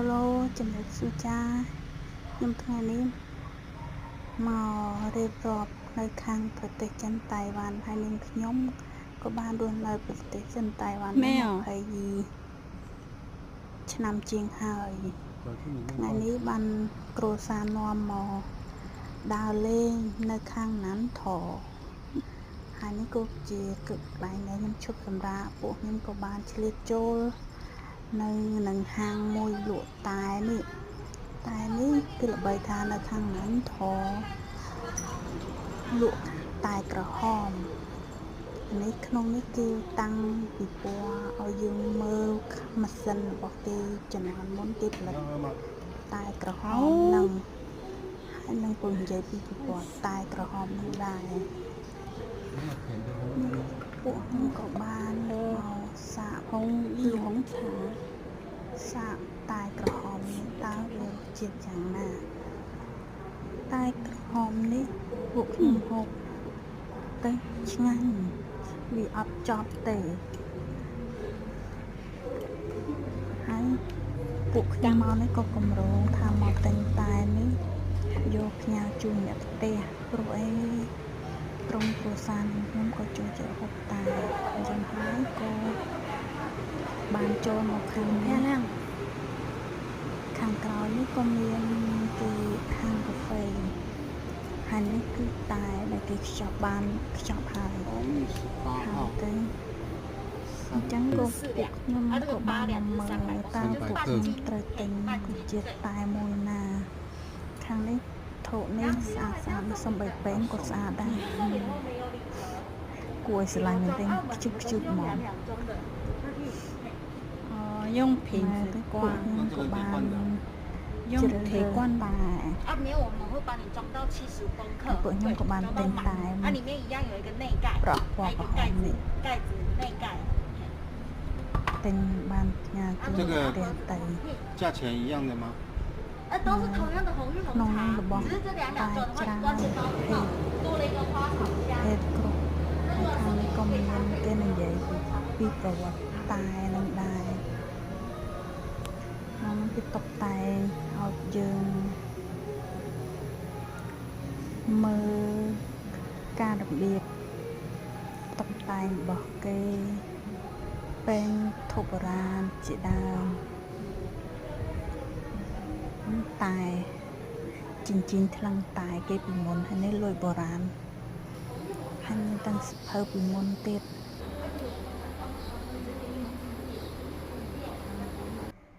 Hello ជំរាបសួរចាខ្ញុំថ្ងៃនេះមករៀបរាប់នៅខាងប្រទេសចិនតៃវ៉ាន់ហើយនាងខ្ញុំក៏បានរស់នៅប្រទេសចិនតៃវ៉ាន់20ឆ្នាំជាងហើយថ្ងៃនេះបានគ្រួសារនាំមកដើរលេងនៅខាងណានថហើយនេះក៏ជាកន្លែងដែលខ្ញុំឈប់សម្រាកពួកខ្ញុំក៏បានឆ្លៀតចូលនៅនឹងហាងមួយលក់តែនេះតែនេះគឺល្បីថានៅខាងណានថលក់តែក្រហមនេះក្នុងនេះគេតាំងពិព័រណ៍ឲ្យយើងមើលម៉ាស៊ីនរបស់គេជំនាន់មុនគេផលិតតែក្រហមនឹងហើយនឹងពងនិយាយពីពិព័រណ៍តែក្រហមនឹងដែរពួកខ្ញុំក៏បានមកសាកហងលងឆាសាកតែក្រហមនេះតើវាជាតិយ៉ាងណាតែក្រហមនេះពួកខ្ញុំហូបទៅឆ្ងាញ់វាអត់ចប់ទេហើយពួកខ្ញុំមកនេះក៏កម្រងថាមកទិញតែនេះយកផ្ញើជូនអ្នកផ្ទះព្រោះអីក្រុមគ្រួសារខ្ញុំក៏ចូលចិត្តហូបតែអញ្ចឹងហើយក៏បានចូលមកខាងនេះខាងក្រោយនេះក៏មានគេហាងកាហ្វេហើយនេះគឺតែដែលគេខ្ចប់បានខ្ចប់ហើយហើយទៅអញ្ចឹងក៏ពួកខ្ញុំក៏បានមើលតាមពួកខ្ញុំត្រូវទិញជាតិតែមួយណាខាងនេះថូនេះស្អាតស្អាតសំបីពេងក៏ស្អាតដែរគួរឲ្យស្រឡាញ់មែនទែនខ្ជិបខ្ជិបហ្មង用瓶子灌ក៏បាន用铁罐吧。啊，没有，我们会帮你装到75公克。对，装到满。啊，里面一样有一个内盖，还有一个盖子，盖子内盖。这个价钱一样的吗？都是同样的红玉红茶，只是这两两装的话，一罐是包套，多了一个花草香。 ហើយខាងនេះក៏មានគេនិយាយពីប្រវត្តិតែនឹងដែរក្នុងគេតុបតែងឲ្យយើងមើលការរបៀបតុបតែងរបស់គេពេងធូបបុរាណជាដើមតែចិញ្ចៀនថ្លឹងតែគេពីមុនហើយនេះលុយបុរាណហើយមានតាំងសភៅពីមុនទៀត